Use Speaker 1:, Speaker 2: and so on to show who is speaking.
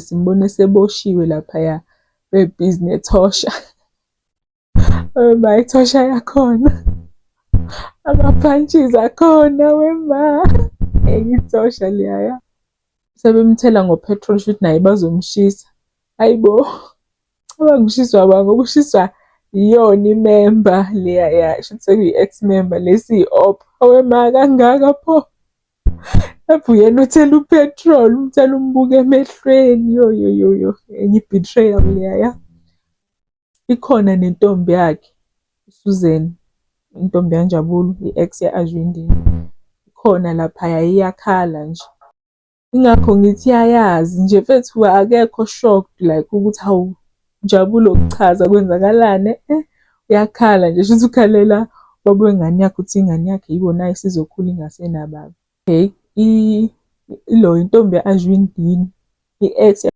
Speaker 1: Simbona eseboshiwe laphaya, bebhizi nethosha. Wema, ithosha yakhona, ama-punches akhona, wema, enye ithosha leyaya. Sebemthela ngo-petrol, shuthi naye bazomshisa. Hayi bo, cabanga ushiswa ubani ngoba ushiswa iyona imemba leyaya, shuthi sekuyi-ex member lesi iyi-op. Hawe ma, kangaka pho? Lapho uyena othela u-petrol, umthela umbuka emehlweni. Yo yo yo yo, enye i-betrayal leyaya. Ikhona nentombi yakhe, uSusan, intombi kaNjabulo, i-ex ya-Ashwindini. Ikhona laphaya, iyakhala nje. Ingakho ngithi iyayazi nje, mfethu, akekho shocked like ukuthi hawu Njabulo, kuchaza kwenzakalani, uyakhala nje, shuthi ukhalela ubaba wengane yakhe, uthi ingane yakhe yibo nayo isizokhula ingasenababa. Okay, ilo intombi ya-Ashwindini, i-ex.